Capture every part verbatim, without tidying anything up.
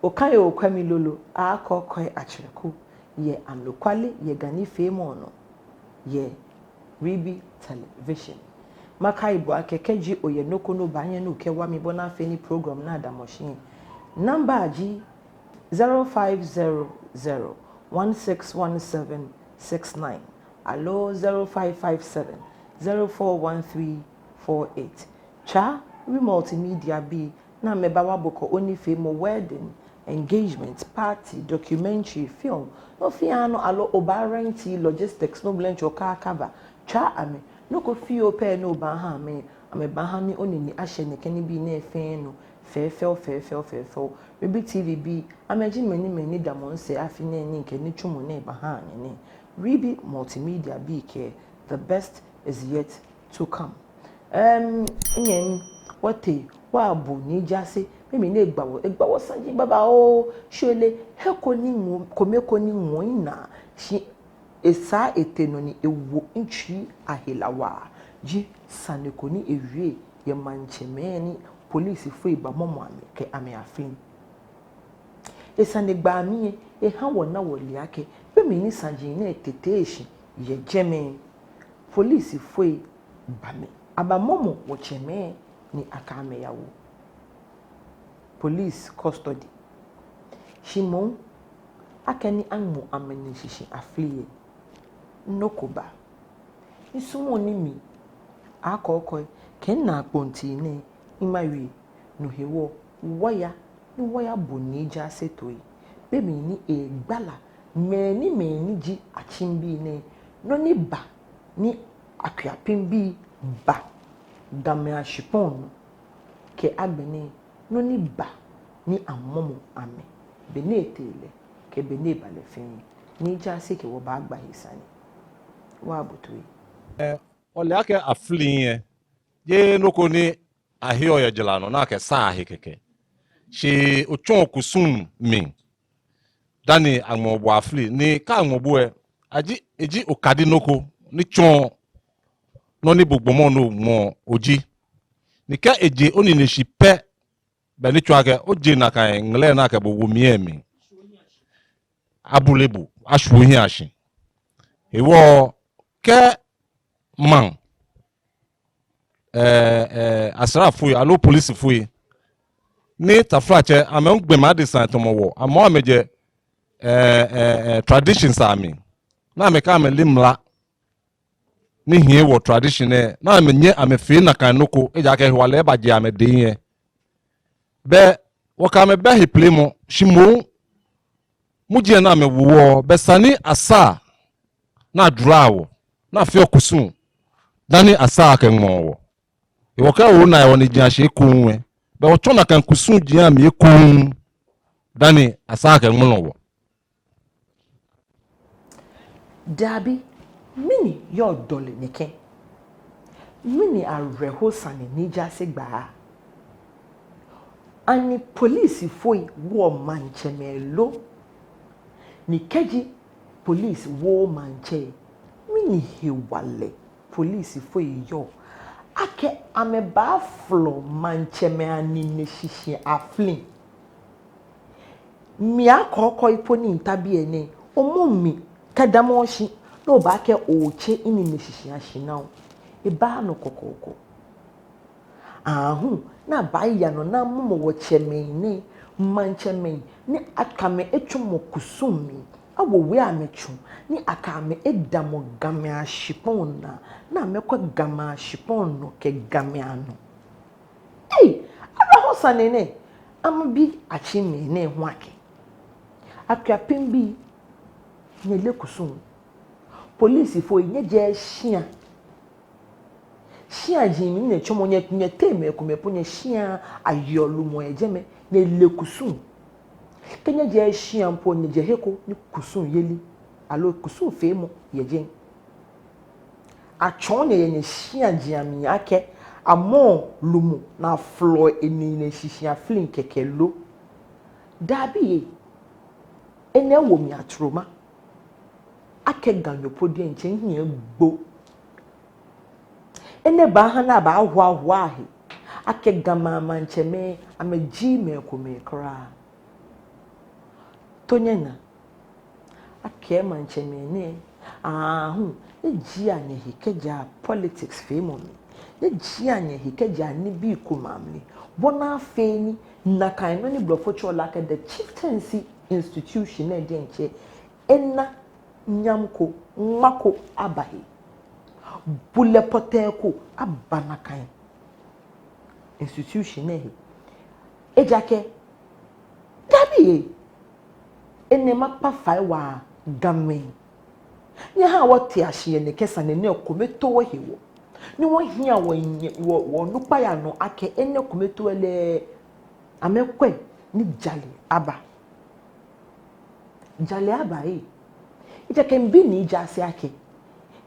Okayo Kwami Lolo, Akɔkɔe Atsɛrɛku, yɛ Anɔkwale yɛ Ga nifeemɔ nɔ yɛ Ribi Television. Makai bo akɛ kɛji oyɛ nɔ ko ni obaanyɛ ni okɛwa mi bɔ ni afee ni program nɛɛ adamɔ shi. Number ji zero five zero zero one six one seven six nine aloo zero five five seven zero four one three four eight. Tswa Wi Multimedia bii ni amɛbawa bo kɛ onifeemɔ, wedding, engagement, party, documentary, film, nɔ fɛɛ nɔ, aloo obaa rent logistics, no blɛncho kaa cover. Tswa amɛ, nɔ ko fioo pɛ ni obaaha amɛ, amɛbaaha ni onine ashɛ nɛkɛ nibii nɛɛ fɛɛ nɔ fɛfɛo, fɛfɛo, fɛfɛo. Ribi T V bii, amɛji mɛi ni, mɛi ni damɔ misɛɛ afi nɛɛ ni mikɛ nitsumɔ nɛɛ baaha nyɛ nɛɛ. Ribi Multimedia bii kɛɛ, the best is yet to come. Em, nyɛmi, wɔtee wɔyabo Nii Jaase, be mli ni egba wɔ, egba wɔ saji babaoo, shi ole, he ko ni ŋɔɔ, kome ko ni ŋɔɔ minaa, shi esaa etee nɔ ni ewo mitsui ahela waa, ji sane ko ni ewie yɛ maŋtsɛmɛi ni polisifoi bamɔmɔ amɛ kɛ amɛ aflim. Esanegbaa mli lɛ, eha wɔna wɔle akɛ, be mli ni saji nɛɛ tee shi yɛ jɛmɛ, polisifoi ba mli, abamɔmɔ wɔtsɛmɛi ni akɛ amɛ yawo police custody. Shi moŋ, akɛni aŋmɔ amɛnine shishi afli lɛ, nɔ ko ba. Misumɔɔ ni mi, Akɔkɔe, kɛ minaa kpɔŋ tii nɛɛ, ni mawie, no hewɔ, wɔya, ni wɔyabo Nii Jaase toi. Be mli ni egbala, mɛni mɛni ji atsɛmɛi nɛɛ, nɔ ni ba, ni akutsei pii ba, Gamɛi ashikpɔŋ nɔ, kɛ agbɛnɛ, nɔ ni ba, ni amɔmɔ amɛ, be ni etee lɛ, kɛ be ni eba lɛ fɛɛ, Nii Jaase kɛ wɔ baagba he sane. Wɔyabo toi. Ɛ, ole akɛ afli lɛ, jeee nɔ ko ni aheɔ yɛ jara nɔ ni akɛsaa he kɛkɛ. Shi otsɔ kusum mli dani aŋmɛɔ bo afli, ni kɛ aŋmɛ bo lɛ, eji, eji okadi nɔ ko ni tsɔɔ nɔ ni bo gbɔmɔ nɔ ŋmɔ oji. Ni kɛ eje onine shi pɛ, be ni tsɔɔ akɛ oje nakai ŋlɛ ni akɛ bo wo mli lɛ mli, abule bo, ashwie ohiɛ shi. Hewɔ kɛ maŋ, ɛ, ɛ, asraafoi aloo polisifoi ni taflatsɛ amɛŋgbɛ mɛi adesai tamɔ wɔ, amɛ amɛjɛ, ɛ, ɛ, ɛ, traditions amli, ni amɛkɛ amɛle mla ni hiɛ wɔ tradition lɛ, ni amɛnyɛ amɛfee nakai nɔ ko, ejaakɛ hewalɛ baje amɛdɛŋ lɛ. Bɛ wɔkɛ amɛ bɛ he plemɔ, shi moŋ muji lɛ ni amɛwo wɔ, bɛ esa ni asaa ni adara wɔ, ni afee kusum dani asaa akɛŋmɔ wɔ. Hewɔ kɛ wɔna wɔniji ashi ekoŋŋ lɛ, bɛ wɔtsɔ nakai kusumji amli ekoŋŋ dani asaa akɛŋmɔ wɔ. Dabi, mɛni yɔɔ dɔlɛ nɛkɛ? Mɛni awerɛho sane Nii Jaase gbaa? Ani polisifoi woɔ maŋtsɛmɛi lo? Ni kɛji polisi wooo maŋtsɛ, mɛni hewalɛ polisifoi yɔɔ akɛ amɛbaafolɔ maŋtsɛmɛi anine shishi afli? Mi Akɔkɔe po ni mita biɛ nɛɛ, omɔ mi kɛdamɔ shi, ni obaakɛɛ otsɛ minine shishi ashi nɔ, ebaaa nɔ kɔkɔɔkɔ. Aahu, ni abaaya nɔ ni amɔmɔ wɔtsɛmɛi nɛɛ, maŋtsɛmɛi, ni akɛ amɛ etsɔmɔ kusum mli, awo wei amɛtsu, ni akɛ amɛ edamɔ Gamɛi ashikpɔŋ naa, ni amɛkwɛ Gamɛi ashikpɔŋ nɔ kɛ Gamɛi anɔ. Ei, awerɛho sane nɛ, amɛbi atsɛmɛi nɛɛ hu akɛ, Akuapembii, nyɛle kusum. Polisifoi, nyɛjɛɛɛ shia. Shiaji mli nyɛtsɔmɔ, nyɛ, nyɛteŋ mɛi komɛi po nyɛshia ayeɔ lumɔ yɛ jɛmɛ, nyɛle kusum. Kɛ nyɛjɛɛɛ shia po nyɛjɛ he ko ni kusum yeli aloo kusum feemɔ yɛ jɛi. Atsɔɔ nyɛ yɛ nyɛshiaji amli akɛ amɔɔ lumɔ ni afolɔɔ enine shishi afili kɛkɛ lo? Dabi ee. Enɛ ewo mi atroma akɛ Ganyo po diɛŋtsɛ ehiɛ egbo. Enɛ baaha ni abaahoahoa ahe akɛ Ga maŋ maŋtsɛmɛi amɛji mɛi komɛi kwraa. To nyɛna akɛ maŋtsɛmɛi nɛɛ, aahu, nyɛjiea nyɛhe kɛjɛa politics feemɔ mli. Nyɛjiea nyɛhe kɛjɛa nibii komɛi amli. Bɔ ni afee ni nakai nɔ ni blɔfo tsɛɔ lɛ akɛ the chieftaincy institution nɛɛ diɛŋtsɛ ena nyam ko, ŋma ko aba he. Bulɛ pɔtɛɛ ko aba nakai institution nɛɛ he. Ejaakɛ, dabi ee, enɛ makpa fai waa Gamɛi. Nyɛhaa wɔtea shi yɛ nɛkɛ sane nɛɛ kometoo hewɔ. Ni wɔhiɛ wɔnyɛ, wɔ, wɔnukpai anɔ akɛ enɛ kometoo lɛ amɛkwɛ ni jalɛ aba. Jalɛ aba ee. Ejaakɛ mibi Nii Jaase akɛ,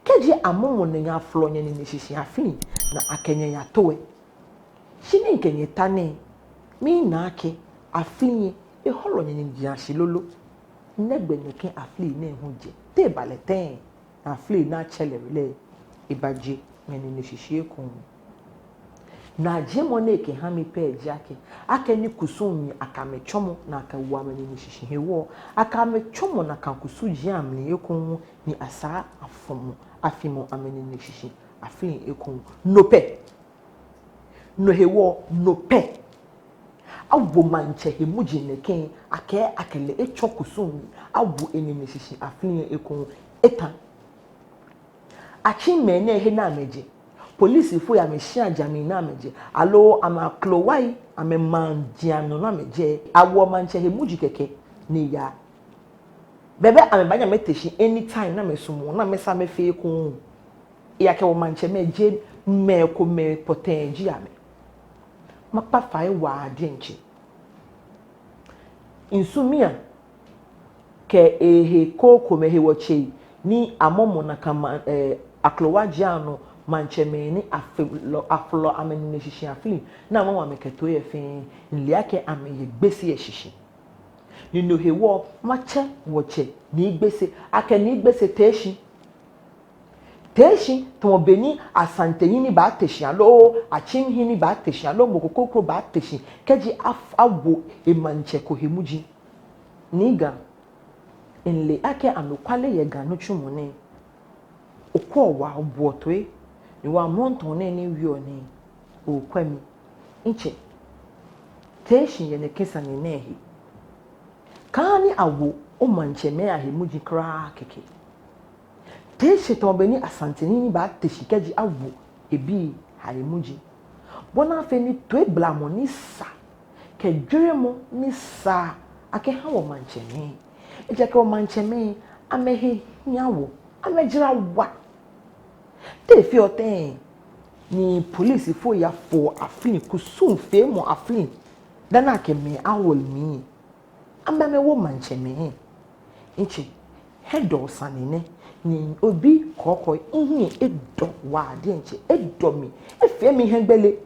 kɛji amɔmɔ nyɛ afolɔ nyɛnine shishi afili ni akɛ nyɛ yato lɛ, shi ni mikɛ nyɛ ta nɛɛ, mina akɛ afili lɛ ehɔlɔ nyɛnine shishi lolo. Nɛgbɛ nɛkɛ afili nɛɛ hu jɛ? Te eba lɛ tɛŋŋ? Afili ni atsɛ lɛ lɛ, ebajɛ nyɛnine shishi ekoŋŋ. Naajiemɔ ni ekɛha mi pɛ ji akɛ, akɛni kusum mli akɛ amɛ tsɔmɔ ni akɛwo amɛnine shishi hewɔ, akɛ amɛ tsɔmɔ nakai kusumii amli ekoŋŋ ni asaa afimɔ, afimɔ amɛnine shishi afili ekoŋŋ. No pɛ. No hewɔ, no pɛ. Awo maŋtsɛ he muji nɛkɛ, akɛ, akɛ lɛ etsɔ kusum mli awo enine shishi afili ekoŋŋ, eta. Atsĩ mɛi nɛɛ he ni amɛjɛ, polisifoi amɛshiaji amli ni amɛjɛ, aloo amɛ akrowai, amɛmaŋjiaŋ nɔ ni amɛjɛ, awo maŋtsɛ he muji kɛkɛ ni eya. Bɛ, bɛ amɛbaanyɛ amɛte shi anytime ni amɛsumɔɔ, ni amɛsaa amɛfee ekoŋŋ. Ejaakɛ wɔmaŋtsɛmɛi jeee mɛi komɛi pɔtɛɛ ji amɛ. Makpa fai waa diɛŋtsɛ. Nsumia kɛ ehe krokomɛi hewɔ tsei ni amɔmɔ nakai maŋ, eh, akrowaji anɔ maŋtsɛmɛi ni afolɔ, afolɔ amɛnine shishi afili, ni amɔmɔ amɛ kɛtoo lɛ fɛɛ, mile akɛ amɛye Gbese lɛ shishi. Ni no hewɔ matsɛ wɔtsɛ Nii Gbese akɛ Nii Gbese Teshie. Teshie, tamɔ bɔ ni Asantehene baate shi aloo Akyemhene baate shi aloo mɔ ko kroko baate shi kɛji af-, awo emaŋtsɛ ko he muji. Nii Ga, mile akɛ anɔkwale yɛ Ga nitsumɔ nɛɛ. Okwɛɔ wɔ, obuɔ toi, ni wɔ amrɔ nɛɛ ni miwieɔ nɛɛ, okwɛ mi. Mitsɛ, tee shi yɛ nɛkɛ sane nɛɛ he. Kaahã ni awo omaŋtsɛmɛi ahe muji kwraa kɛkɛ. Tee shi tamɔ bɔ ni Asantehene baate shi kɛji awo ebii ahe muji. Bɔ ni afee ni toigbalamɔ ni sa kɛ jwɛŋmɔ ni sa akɛhã wɔmaŋtsɛmɛi. Ejaakɛ wɔmaŋtsɛmɛi, amɛhe hiaa wɔ, amɛjara wa. Te feɔ tɛŋŋ ni polisifoi yafoɔ afili, kusumfeemɔ afili, dani akɛ mɛi awo mli? Amɛ amɛwo maŋtsɛmɛi. Mitsɛ, hiɛdɔɔ sane nɛɛ, ni obi kɔkɔi, mihiɛ edɔ waa diɛŋtsɛ, edɔ mi, efee mi hiɛgbele.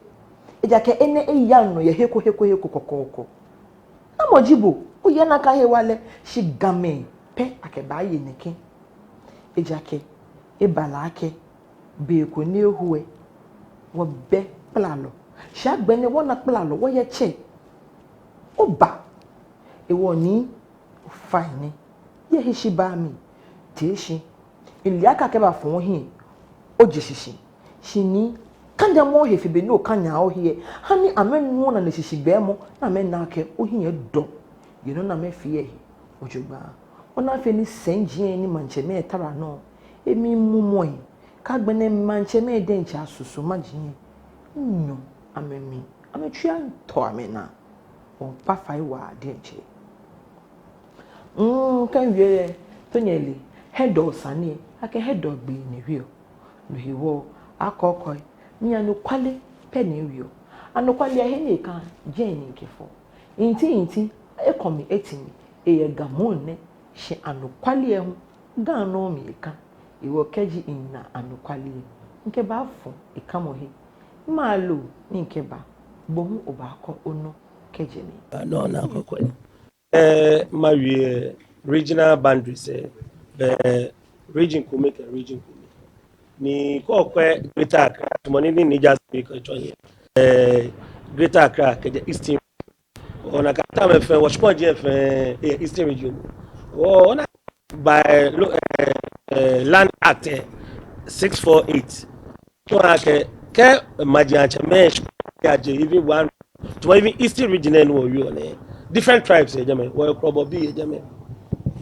Ejaakɛ enɛ eyaaa nɔ yɛ he ko, he ko, he ko kɔkɔɔkɔ. Namɔ ji bo, oyɛ nakai hewalɛ, shi Gamɛi pɛ akɛbaaye nɛkɛ. Ejaakɛ eba lɛ akɛ, be ko ni eho lɛ, wɔbɛ kplalɔ. Shi agbɛnɛ wɔna kplalɔ, wɔyɛ tsɛ. Oba, ewɔ ni ofainɛ, yɛ heshibaa mli, tee shi. Mile akɛ akɛbafɔ ohiɛ, oje shishi. Shi ni, kanyamɔ ohe fe bɔ ni okanya ohe lɛ. Hã ni amɛnu onane shishi gbɛɛmɔ, ni amɛna akɛ ohiɛ edɔ yɛ nɔ ni amɛfee lɛ he jogbaŋŋ. Ona, afee ni sɛiji ni maŋtsɛmɛi tara nɔ, emli mumɔi, kɛ agbɛnɛ maŋtsɛmɛi diɛŋtsɛ asusuma ji, nyɔ amɛmli, amɛtsui atɔ amɛnaa. Wɔmiikpa fai waa diɛŋtsɛ. Mm, kɛ miwie lɛ, to nyɛle, hiɛdɔɔ sane, akɛ hiɛdɔɔ gbee ni ewieɔ. No hewɔ, akɔkɔi, mi anɔkwale pɛ ni miwieɔ. Anɔkwale ahe ni eka, jɛi ni mikɛfɔ. Inti inti, ekɔ mi eti mi, eyɛ Ga mli nɛ, shi anɔkwale hu, Ga nɔ mli eka. Hewɔ kɛji mina anɔkwale, mikɛbaafɔ ekamɔ he. Malo ni mikɛba, bo hu obaakɔ onɔ kɛjɛ mli. Anɔ na kɔkɔi. Eh, mawie regional boundaries, eh, eh, region kome kɛ region kome. Ni kɛ okwɛ Greater Accra, tamɔ nɔ ni Nii Jaase kɛtsɔɔ yɛ. Eh, Greater Accra kɛjɛ Eastern. Ona akɛ tamɔ fɛɛ, wɔshikpɔji fɛɛ, eh, Eastern region. Ona by lo-, eh, eh, Land Act, eh, six four eight. Tsɔɔ akɛ, kɛ majiatsɛmɛi shikpɔji aje, even one, tamɔ even Eastern region nɛɛ ni wɔyɔɔ nɛɛ, different tribes yɛ jɛmɛ, wɔyɛ Krobobii yɛ jɛmɛ,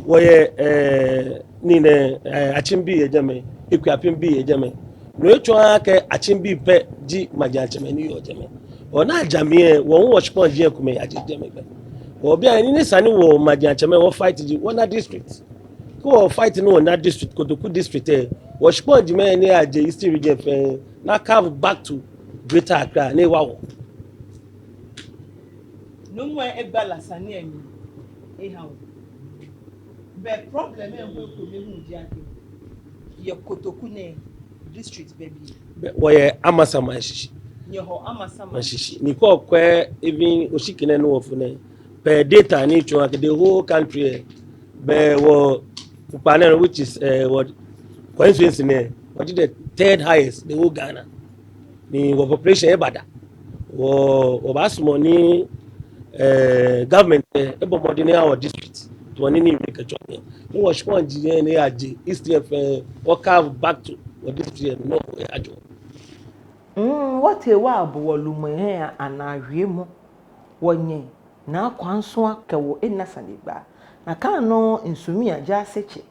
wɔyɛ, eh, nii nɛɛ, eh, Akyembii yɛ jɛmɛ, Akuapembii yɛ jɛmɛ. No etsɔɔɔ akɛ Akyembii pɛ ji majiatsɛmɛi ni yɔɔ jɛmɛ. Ona ajami lɛ, wɔ hu wɔshikpɔji komɛi aje jɛmɛ gbɛ. Wɔ bianɛ nii ni sa ni wɔ majiatsɛmɛi wɔ fight ji wɔ Naa district. Kɛ wɔ fight ni wɔ Naa district, Kotoku district lɛ, wɔshikpɔjimɛi ni aje Eastern region fɛɛ, ni a carve back to Greater Accra, ni ewa wɔ. Nuumo lɛ egba lɛ sane lɛ mli eha wɔ. But problem lɛ hu ekome hu ji akɛ, yɛ Kotoku nɛɛ district bɛ biɛ. Bɛ, wɔyɛ Amasaman shishi. Nyɛhɔ Amasaman shishi. Ni kɛ okwɛ even oshiki nɛɛ ni wɔfo nɛɛ, per data ni tsɔɔ akɛ the whole country lɛ, bɛ wɔ Kpukpa nɛɛ, which is, eh, wɔ constituency nɛɛ, wɔji the third highest the whole Ghana. Ni wɔ population lɛ eba da. Wɔ, wɔbaasumɔ ni, eh, government lɛ ebɔ mɔdɛŋ ni eha wɔ district. Tamɔ nɔ ni miwie kɛtsɔ nɛɛ. Ni wɔshikpɔji lɛ ni aje East lɛ fɛɛ, wɔ carve back to wɔ district lɛ, no hewɔ ajɔ. Mm, wɔtee wɔbo wɔlumɛi lɛ anaa wiemɔ. Wɔnyɛ Naa Kwansua kɛ wɔ ena sanegbaa. Nakai nɔŋŋ Nsumii Ajaasetsɛ,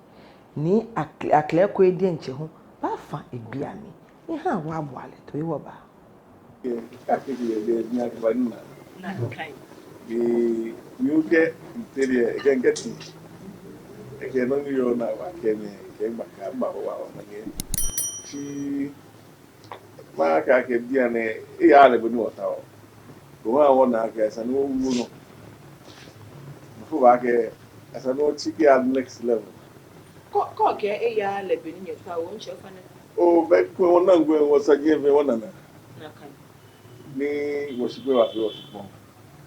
Nii Akle-, Aklekoi diɛŋtsɛ hu baafã egbee amli. Eha wɔbua lɛ toi wɔba. Ee, akɛ kɛ yɛ biɛ ni akɛba ni na. Nakai. Ee, mi hu kɛ mitere lɛ, ekɛ mikɛtee. Ekɛ nɔ ni yɔɔ naa wɔkɛ mi, ekɛ mibaka, mibabɔ wɔ, wɔmanye. Shi makɛɛ akɛ bianɛ, eyaaa lɛ bɔ ni wɔtaoɔ. Oha wɔna akɛ esa ni wɔwu nɔ. Mɔ fɛɛ mɔ baakɛɛ esa ni wɔtsi kɛya next level. Kɛ, kɛ okɛɛ eyaaa lɛ bɔ ni nyɛtaoɔ, ntsɛ ofainɛ. Oo, bɛ kɛ wɔna ŋwɛi, wɔsaji fɛɛ wɔnaa. Nakai. Ni wɔshikpɔŋ bafee wɔshikpɔŋ.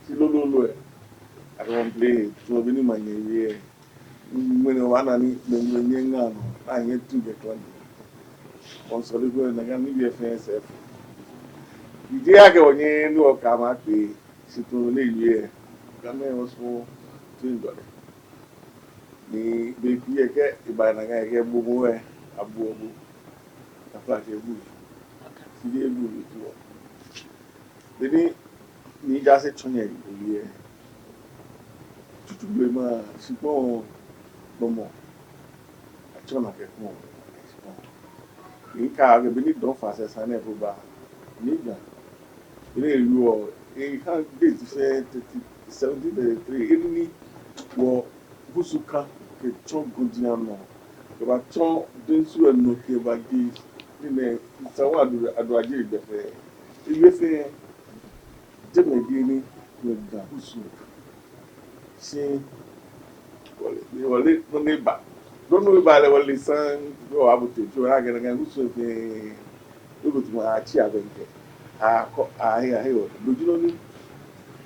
Shi lolo lɛ, akɛ wɔmble, tamɔ bɔ ni manyɛ wie lɛ. Ŋmɛnɛ wɔna ni, ŋmɛnɛ nyɛŋa nɔ, anyɛ tu jɛ klan. Wɔsɔle ko nakai ni biɛ fɛɛ sɛɛ. Ije akɛ wɔnyɛ ni wɔkama kpe, shi tamɔ nɔ ni ewie lɛ, kama wɔsɔ tu jɔ lɛ. Ni be pii lɛ kɛ eba nakai kɛ bo mɔ lɛ, abuɔ bo. Kapa kɛ bu. Shi jeee bu lɛ tu wɔ. Beni Nii Jaase tsɔɔ nyɛ ewie lɛ, tutu blema shikpɔŋ gbɔmɔ atsɔ naa kɛ kpɔŋ shikpɔŋ. Ni kɛ akɛ beni Dɔŋ Faa sɛɛ sane lɛ po ba, ni Ga, beni ewieɔ, eha date fɛɛ thirty, seventeen thirty-three, eni wɔ husu kã kɛtsɔ gɔji anɔ, kɛbatsɔ Densu lɛ nɔ kɛbaje nii nɛɛ, Nsawam Adu-, Adoaje gbɛ fɛɛ. Ewie fɛɛ, jɛmɛ ji ni wɔ Ga husu. Shi wɔle, wɔle nɔ ni ba. Nɔ ni ba lɛ wɔle saŋŋ, wɔbaabote, tso akɛ nakai husu fɛɛ. Eko tamɔ atsi abɛŋkɛ. Akɔ, ahe, ahe wɔ. No ji nɔ ni,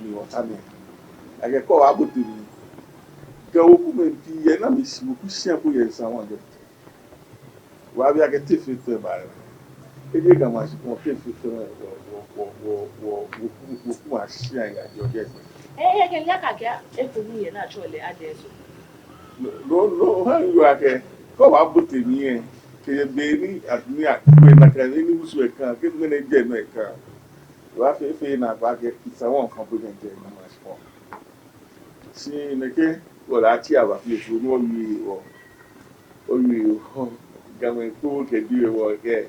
ni wɔta nɛɛ. Akɛ kɛ wɔbaabote mli. Ga wekumɛi pii yɛ naa mli shi, weku shia ko yɛ Nsawam jɛ. Wɔbi akɛ te fɛɛ te ba lɛ. Eji Ga maŋ shikpɔŋ te fɛɛ te wɔ, wɔ, weku, weku ma shia nga jɔ jɛ. Ee, ee, kɛ ni akakɛɛ, eko ni yɛ naa tsɔ lɛ adɛ so. No, no, no, ha yoo akɛ, kɛ wɔbaabote mli lɛ, kɛ yɛ be ni, at ni a, be nakai ni husu lɛ kã, kɛ mɛni jɛ nɔ lɛ kã. Wɔfee, fee naa kpa akɛ, Nsawam fã po jɛ jɛ Ga maŋ shikpɔŋ. Shi nɛkɛ, wɔle atsi aba fɛɛ so, no wɔwie wɔ. Wɔwie wɔ. Gamɛi kpoo kɛ diɛŋtsɛ wɔkɛ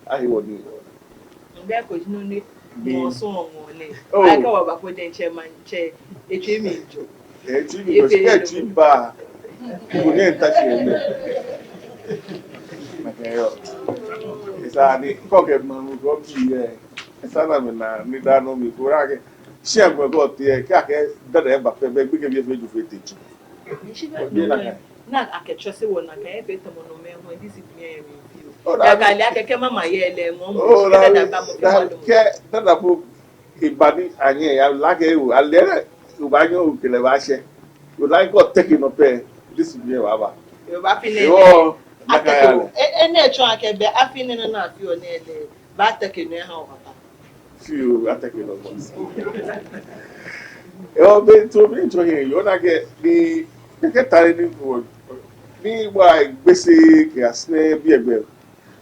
ahe wɔ nii wɔ. Ŋbɛ ko ji nɔ ni, ni wɔsɔŋ wɔ lɛ. Oo. Akɛ wɔba ko diɛŋtsɛ maŋtsɛ, etsui mli jɔ. Etsui mli jɔ, shi kɛ etsui ba, Ko nyɛ ta shi eme. Makɛɛ yoo. Esa ni kɔ kɛ mami ko bi yɛ. Esa ni amɛna ni daa nɔ mli ko akɛ. Shi agbɛ ko tee kɛ akɛ dada eba fɛɛ be gbekɛbii fɛɛ ju fɛɛ tee tsu. Ni akɛtsɔse wɔ nakai efee tamɔ nɔ mɛi hu discipline yɛ mli fioo. Kɛ dada ba mɔ fɛɛ mɔ. Kɛ dada bo eba ni anyɛ ya lɛ akɛ ewo ale lɛ obaanyɛ okɛ lɛ bashɛ. Ole akɛ kɛ oteke nɔ pɛ discipline baaba. Yoo, baafi nɛɛ. Yoo, nakai ya lɛ. Enɛ tsɔɔ akɛ be afi nɛɛ nɔ ni afeɔ nɛɛ lɛ baateke nɔ eha o papa. Fioo, ateke nɔ bɔ. Yoo, be to be to yɛ yoo nakai ni kɛkɛ tare ni ko ni wa Gbese kɛ Asɛrɛ biɛ gbɛ.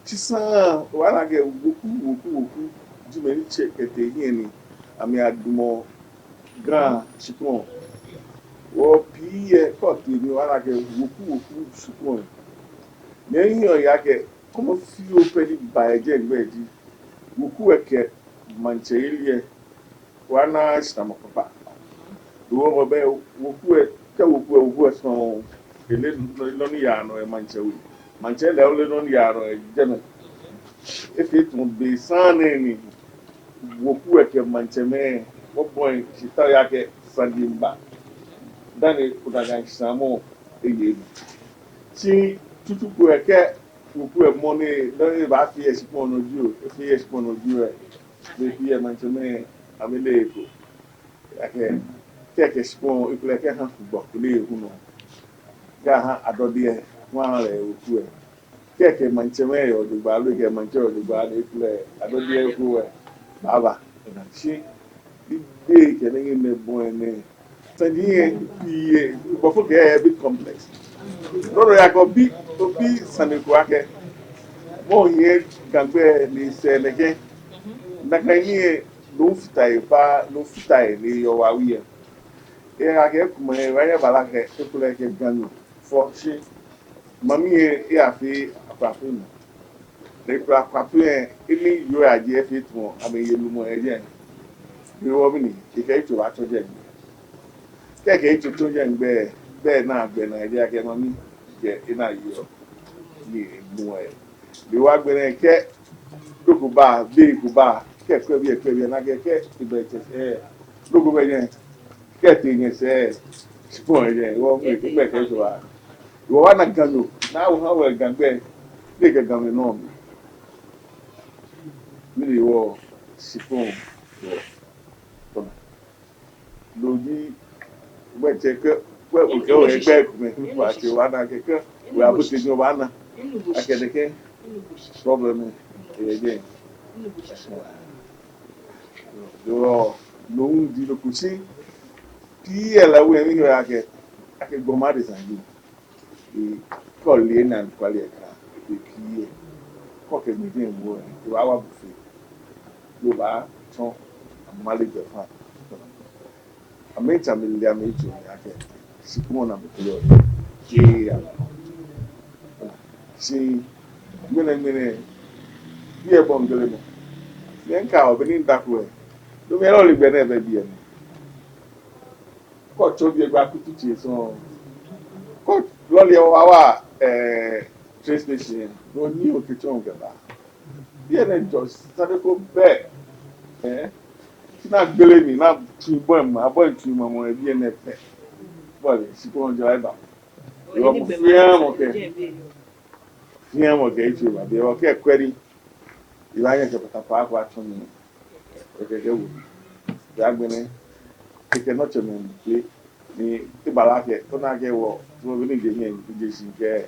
Sisan, obaana akɛ weku, weku, weku, jɛmɛ ni tsɛ kɛtee hiɛ ni amɛyadamɔ Ga shikpɔŋ. Wɔ pii yɛ kɔti ni obaana akɛ weku, weku shikpɔŋ. Nyɛhiɛ oya akɛ, kɔmɔ fioo pɛ ni ba yɛ jɛmɛ ji, weku lɛ kɛ maŋtsɛyeli lɛ wɔna shramɔ kpakpa. Duwɔ mɔ bɛ weku lɛ, kɛ weku lɛ, weku lɛ sɔŋŋ, eleee nɔ ni yaa nɔ yɛ maŋtsɛ we. Maŋtsɛ lɛ, oleee nɔ ni yaa nɔ yɛ jɛmɛ. Efee tamɔ be saŋŋ nɛɛ ni weku lɛ kɛ maŋtsɛmɛi, wɔbɔi shi ta ya kɛ sane ni ba. Dani oda Ga shramɔ eye nɔ. Shi tsutsu ko lɛ kɛ weku lɛ mɔ ni, dani ebaafee yɛ shikpɔŋ nɔ jio, efee yɛ shikpɔŋ nɔ jio lɛ. Be pii lɛ maŋtsɛmɛi amɛleee eko. Akɛ, kɛkɛ shikpɔŋ ekolɛ kɛha gbɔ ko lɛ hu nɔ. Kɛha Adɔdeɛ, wɔha lɛ weku lɛ. Kɛkɛ maŋtsɛmɛi yɛ jogbaŋŋ, aloo kɛ maŋtsɛ yɛ jogbaŋŋ, ekolɛ Adɔdeɛ weku lɛ baaba. Shi, ibe kɛ nɛɛ ni mɛi bɔi nɛɛ. Sane lɛ, pii lɛ, bɔfo kɛ a bit complex. Lolo ya ko bi, obi sane ko akɛ. Mɔ hiɛ Ga gbɛ ni sɛɛ nɛkɛ. Nakai ni lɛ, no fita lɛ paa, no fita lɛ ni yɔɔ wɔ awie. Eya kɛ kumɛ, eya bala kɛ, ekolɛ kɛ Ganyo. Fɔ shi. Mami lɛ, eyafee akwafee nɔ. Ni kpla kwapɛ, eni yoo lɛ aje efee tamɔ amɛye lumɔ yɛ jɛi. Ni wɔ mɛni, ekɛ etso baatsɔ jɛi. Kɛkɛ etso tsɔ jɛi gbɛ, be ni agbɛ naa eje akɛ mami, kɛ ena yoo. Ni lumɔ yɛ. Ni wɔ agbɛnɛ kɛ, nɔ ko ba, be ko ba, kɛ kwɛ biɛ, kwɛ biɛ, nakai kɛ, ebɛ tsɛ, eh, nɔ ko bɛ jɛi. Kɛtee nyɛsɛɛ, shikpɔŋ lɛ, wɔ mɛi, mɛi kɛ jɔ wa. Wɔ wɔna Ganyo, ni wɔha wɔ Ga gbɛ, ni kɛ Ga mli nɔ mli. Mɛni wɔ shikpɔŋ, wɔ. Tɔna. Loo ji, gbɛ tsɛ kɛ, kɛ, kɛ, wɔ gbɛ kumɛ, wa tsɛ wɔna kɛkɛ, wɔ abɔ tsɛ jɔ wɔna. Akɛ nɛkɛ, problem, eh, eh. Yoo, no hu ji nɔ ko shi. Pii yɛ lɛ we ni yɔɔ akɛ, akɛ gbɔmɔ adesa ji. Ekɔ lɛ ni anɔkwale lɛ ka, epii yɛ. Kɔ kɛ mɛi jɛ ŋwɔ, ebaawa bo fɛɛ. Loo baatsɔ, amale gbɛfaŋ. Amɛtsa amɛle amɛtsu ni akɛ. Shikpɔŋ nɔ mli ko yɔɔ. Kɛ ya. Shi, ŋmɛnɛ, ŋmɛnɛ, biɛ bɔ ŋgbele mɔ. Ni ŋka wɔ be ni ŋda ko lɛ. Domi lɛ ole gbɛ nɛɛ bɛ biɛ nɛɛ. Kɔ tsɔ biɛ gba kutu tsi sɔŋŋ. Kɔ lɔle lɛ wa wa, eh, train station. No ni okɛ tsɔ kɛba. Biɛ nɛɛ jɔ sane ko bɛ. Eh, shi na gbele mi, na tsu bɔ ma, bɔ tsu ma mɔ biɛ nɛɛ pɛ. Bɔ lɛ, shikpɔŋ jɔ eba. Yɔ mɔ fɛɛ mɔ kɛ. Fɛɛ mɔ kɛ etsu ba biɛ, wɔ kɛ kwɛ ni. Ebaanyɛ kɛ patapaa ko atsɔ mi. Ekɛkɛ wo. Be agbɛnɛ, kɛkɛ nɔ tsɛ mɛi kɛ, ni ebala kɛ, ona akɛ wɔ, wɔ be ni je nyɛ, je shi kɛ,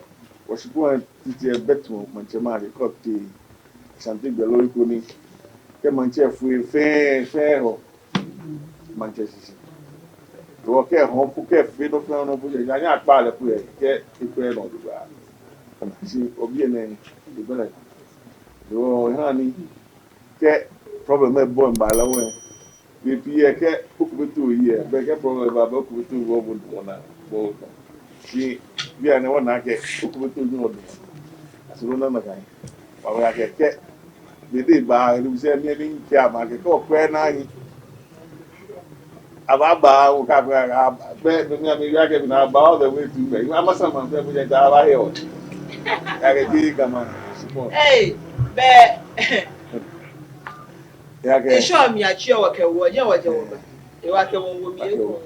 wɔ shikpɔŋ lɛ titri lɛ bɛ tamɔ, maŋtsɛ ma kɛ kɔ tee, Ashanti gbɛ loo eko ni, kɛ maŋtsɛ fue fɛɛ, fɛɛ hɔ, maŋtsɛ shishi. Wɔ kɛ hɔ po kɛ fee nɔ fɛɛ nɔ po jɛ, anyɛ akpa lɛ po yɛ, kɛ ekpɛ nɔ dugba. Shi obi enɛ, ebɛlɛ. Wɔ ha ni, kɛ problem lɛ bɔ mba lɛ wɛ. Be pii lɛ kɛ okpɛtɔ yi lɛ, be kɛ problem ba, be okpɛtɔ wɔ bo dɔn na, bo dɔn. Shi bianɛ wɔna akɛ okpɛtɔ nyɔ dɔn. Asoro na nakai. Wa wɛ akɛ kɛ. Be de ba, ebi sɛ mi ni kɛ ama akɛ kɛ okwɛ na yi. Abaaba, o ka, ka, ka, bɛ, bɛ, mi, mi, ya kɛ, mi na ba all the way to, bɛ, ama sama, bɛ, bɛ, ja, aba here, o. Ya kɛ, ji, kama, small. Hey, bɛ. Ya kɛ. Eshɔ mi atsɛ wɔ kɛ wɔ, nyɛ wɔ jɛ wɔ ba. Ewa kɛ wɔ, wɔ mi, eko.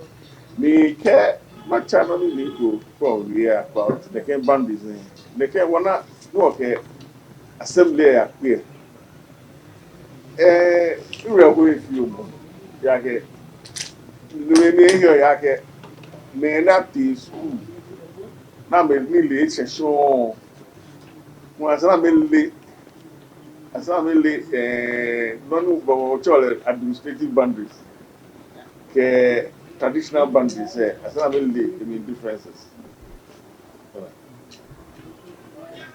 Mi kɛ, matsa nɔ ni mi ko, ko, yeah, about the kɛ boundaries, eh. The kɛ, wɔna, wɔ kɛ, assembly ya, kɛ. Eh, iwɛ ko efi omɔ. Ya kɛ, nuu ni yɔɔ ya kɛ, mɛi ni tee school. Ni amɛ nilee eshɛ shɔŋŋ. Mɔ esa ni amɛle, esa ni amɛle, eh, nɔ ni wɔtsɛɔ lɛ administrative boundaries. Kɛ traditional boundaries, eh, esa ni amɛle, I mean, differences.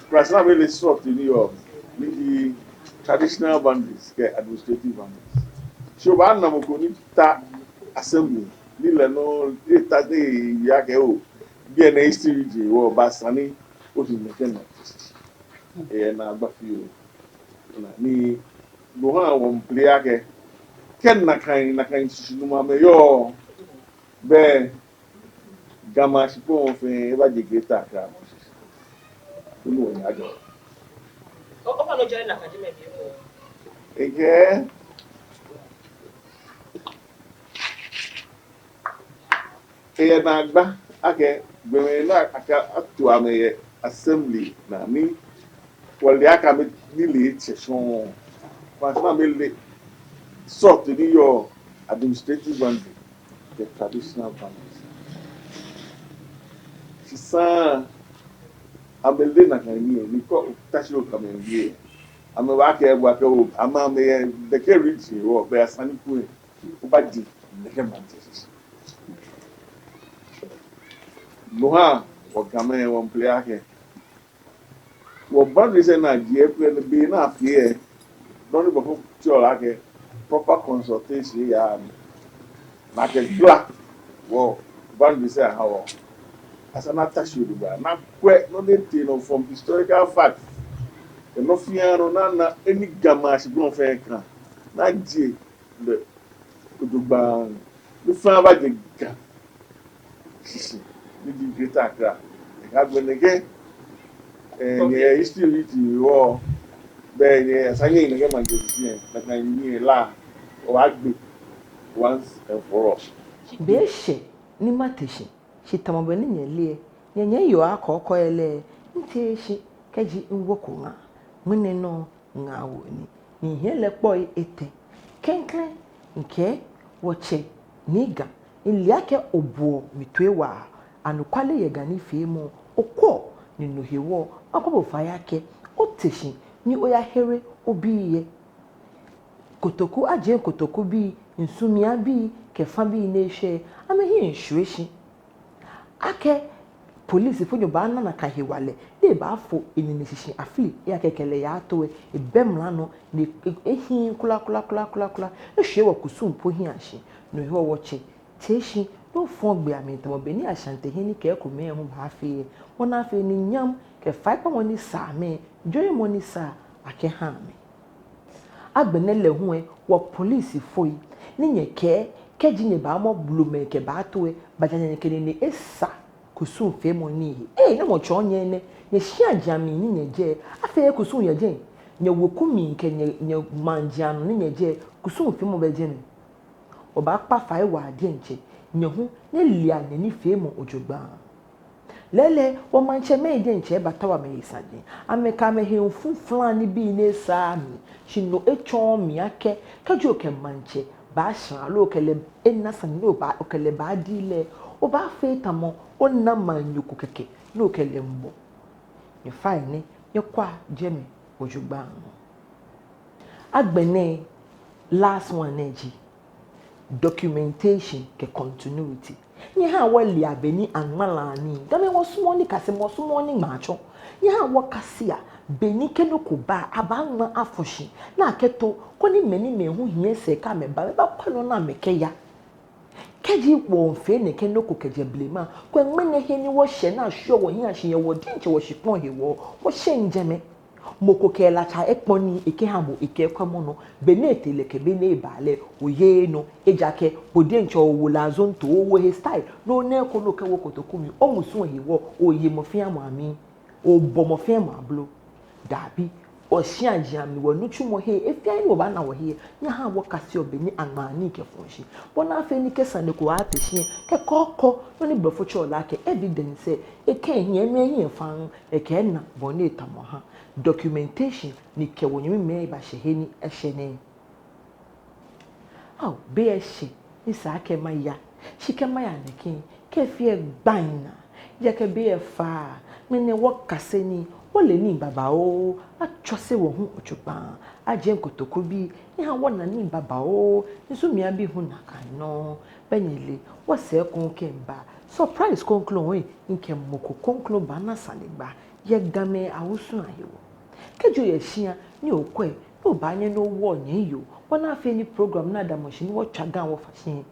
Kwraa esa ni amɛle sort ni yɔɔ, ni ji traditional boundaries kɛ administrative boundaries. So obaana mɔ ko ni ta assembly, ni lɛ nɔŋŋ, eta ni ya kɛ o, biɛ nɛɛ history ji, wɔbaasa ni, o ti nɛkɛ nɔ. Eyɛ naagba fioo. Ni, no ha wɔmiiplay akɛ, kɛ nakai, nakai shishinumɔ amɛyɔɔ, bɛ, Ga Mashi po fɛɛ, ebaje Greater Accra. Onu wɔnyɛ ajɔ. O, o, no jɛ nakai ji mɛ bi o. Ekɛɛ, eyɛ naagba akɛ, gbɔmɛi ni akɛ ato amɛ yɛ assembly naa ni, wɔle akɛ amɛnilee eshɛ shɔŋŋ. Kwraa esa ni amɛle sort ni yɔɔ administrative boundary kɛ traditional boundaries. Shi saŋŋ, amɛle nakai nii, ni kɛ ota shi okɛ amɛ wie, amɛbaakɛɛ bo akɛ o, amɛ, amɛyɛ nɛkɛ region hewɔ, bɛ esa ni kɛ, obaje nɛkɛ maŋtsɛ shishi. No ha, wɔ Gamɛi, wɔmiiplay akɛ, wɔ boundaries ni aji, ekwɛ ni be ni afee, nɔ ni bɔ fɔ tsɔɔ lɛ akɛ proper consultation ya ni. Ni akɛgbala wɔ boundaries aha wɔ. Esa ni ata shi jogbaŋŋ. Ni akwɛ nɔ ni tee nɔ from historical fact. Enɔ fɛɛ nɔ ni ana, he ni Ga Mashi gɔŋ fɛɛ kã. Ni ajie lɛ jogbaŋŋ. Ni fɛɛ abaje Ga shishi, ni ji Greater Accra. Ekã gbɛ nɛkɛ, eh, nyɛ history ni ji wɔ, bɛ nyɛ esa nyɛ nɛkɛ maŋtsɛ shishi, nakai nii lɛ, obaagbe once and for all. Be eshɛ ni mate shi, shi tamɔ bɔ ni nyɛle lɛ, nyɛ, nyɛyɔɔ akɔkɔ yɛ lɛ, mitee shi kɛji miwo ko ŋa, ŋmɛnɛ nɔ ŋaawoo ni, ni hiɛ lɛ kpoi etɛ. Klɛŋklɛŋ, mikɛɛ wɔtsɛ Nii Ga, mile akɛ obuɔ mi toi waa, anɔkwale yɛ Ga nifeemɔ, okwɛɔ ni no hewɔ, makpa bo fai akɛ, ote shi ni oyahere obii yɛ. Kotoku, ajie Kotoku bii, Nsumii abii, kɛ fã bii ni eshwɛ, amɛhiɛ miishwie shi. Akɛ polisifonyo baana nakai hewalɛ, ni ebaafo enine shishi afili, eya kɛkɛ lɛ eyato lɛ, ebɛ mla nɔ, ni e-, ehiii kwraa, kwraa, kwraa, kwraa, kwraa, eshwie wɔkusum po hiɛ shi, no hewɔ wɔtsɛ, tee shi, ni ofɔ̃ gbɛ amli tamɔ bɔ ni Ashanti hene kɛ ekomɛi hu baafee, mɔ ni afee ni nyam, kɛ faikpamɔ ni sa amɛ, jɔɔmɔ ni sa akɛha amɛ. Agbɛnɛ lɛ hu lɛ, wɔ polisifoi, ni nyɛkɛɛ, kɛji nyɛbaamɔ blomɛi kɛbaato lɛ, baja nyɛ kɛ nine esa kusumfeemɔ nii he. Ei, namɔ tsɔɔ nyɛ enɛ, nyɛshiaji amli ni nyɛjɛ, afee kusum yɛ jɛi, nyɛweku mli kɛ nyɛ, nyɛmaŋjiaŋ nɔ ni nyɛjɛ, kusumfeemɔ bɛ jɛmɛ. Wɔbaakpa fai waa diɛŋtsɛ, nyɛ hu nyɛlea nyɛnifeemɔ jogbaŋŋ. Lɛɛlɛŋ, wɔmaŋtsɛmɛi diɛŋtsɛ ebataoɔ amɛhe saji. Amɛkɛ amɛhe miifu Fulani bii ni esaaa mli, shi no etsɔɔɔ mli akɛ, kɛji okɛ maŋtsɛ baashara loo okɛ lɛ ena sane ni obaa, okɛ lɛ baadi lɛ, obaafee tamɔ ona maŋnyo ko kɛkɛ ni okɛ lɛ miibɔ. Nyɛfainɛ, nyɛkwɛa jɛmɛ jogbaŋŋ. Agbɛnɛ, last one nɛɛ ji documentation kɛ continuity. Nyɛhaa wɔlea bɔ ni aŋmalaa nii. Gamɛi wɔsumɔɔɔ nikasemɔ, wɔsumɔɔɔ niŋmaa tsɔ. Nyɛhaa wɔkasea bɔ ni kɛ nɔ ko ba, abaaŋma afɔ shi, ni akɛto, koni mɛi ni amɛhu hiɛ sɛɛ kɛ amɛba, amɛbakwɛ nɔ ni amɛkɛya. Kɛji wɔmiifee nɛkɛ nɔ ko kɛjɛ blema, kwɛ ŋmɛnɛ he ni wɔshɛ ni ashwieɔ wɔhiɛ shi yɛ wɔ diɛŋtsɛ wɔshikpɔŋ hewɔ, wɔshɛŋ jɛmɛ. Mɔ ko kɛ latsa ekpɔ nii ekɛha bo, ekɛkwɛ mɔ nɔ. Be ni etee lɛ kɛ be ni eba lɛ, oyeee nɔ. Ejaakɛ bo diɛŋtsɛ owo lɛ azonto, owo ehe style. No nɛɛ ko no kɛ wo kotoku mli, omusu hewɔ, oye mɔ fɛɛ mɔ amli, obɔ mɔ fɛɛ mɔ ablɔ. Dabi, wɔshiaŋ ji amli wɔnitsumɔ he, he fɛɛ he ni wɔbaana wɔhe, nyɛhaa wɔkaseɔ be ni aŋmaa nii kɛfɔɔ shi. Bɔ ni afee ni kɛ sane ko ate shi, kɛ kɔkɔ, nɔ ni blɔfo tsɛɔ lɛ akɛ evidence, ekɛ hiɛ mli hiɛ faŋŋ, ekɛna bɔ ni etamɔ ha. Documentation ni kɛ wɔnyɛmimɛi bashɛ he ni eshɛ nɛɛ. Ao, be eshɛ ni esa akɛ maya. Shi kɛ maya nɛkɛ, kɛ fɛɛ gbaŋ naa. Ejaakɛ be efa, mɛni wɔkase nii, wɔle nii babaoo, atsɔse wɔ hu jogbaŋŋ, ajie kotoku bii, nyɛhaa wɔna nii babaoo, ni sumia bi hu nakai nɔŋŋ. Bɛ nyɛle, wɔsɛɛ ko kɛ mba, surprise kroko hu, mikɛ mɔ ko kroko baana sane gba, yɛ Gamɛi awusumɔ ahewɔ. Kɛji oyɛ shia ni okwɛ, ni obaanyɛ ni owo nyɛmi yoo, bɔ ni afee ni program nɛɛ adamɔ shi ni wɔtswa Ga wɔfa shi.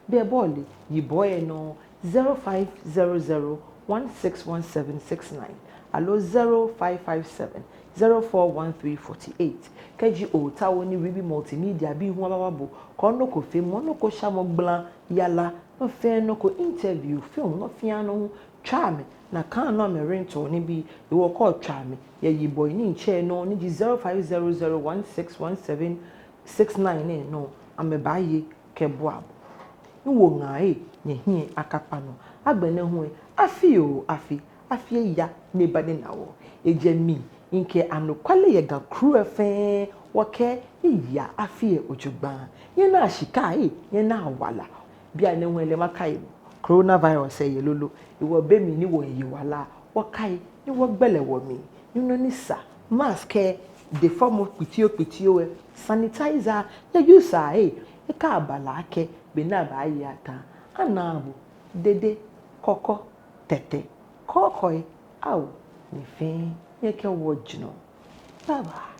Be bɔle, yibɔ yɛ nɔ zero five zero zero one six one seven six nine aloo zero five five seven zero four one three forty eight. Kɛji ootao ni Ribi Multimedia bii hu aba ababo, kɛ nɔ ko feemɔ, nɔ ko shamɔ, gbala, yara, nɔ fɛɛ nɔ ko, interview, film, nɔ fɛɛ nɔ hu, tswa amɛ, nakai nɔŋŋ amɛ ringtone nibii, hewɔ kɛ otswa amɛ yɛ yibɔ ni mitsɛ nɔ ni ji zero five zero zero one six one seven six nine nɛɛ nɔ, amɛbaaye kɛbua bo. Miwo ŋaa akɛ nyɛhiɛ akakpa nɔ. Agbɛnɛ hu lɛ, afi oo afi, afi eya ni eba nina wɔ. Ejɛ mi, mikɛ anɔkwale yɛ Ga kro lɛ fɛɛ, wɔkɛɛ nyɛyi afi lɛ jogbaŋŋ. Nyɛnaa shika lɛ, nyɛnaa wala. Bianɛ hu lɛ makai bo, coronavirus lɛ eye lolo. Hewɔ be mli ni wɔye wala, wɔkai ni wɔgbele wɔmli, ni nɔ ni sa, mask lɛ, de fɔmɔ kpitioo kpitioo lɛ, sanitizer lɛ, use lɛ, ekaba lɛ akɛ be ni abaaye ata, anaa bo, dede, kɔkɔ, tɛtɛ, kɔkɔi, ao, ni fɛɛ, nyɛkɛ wɔ jino. Bye bye.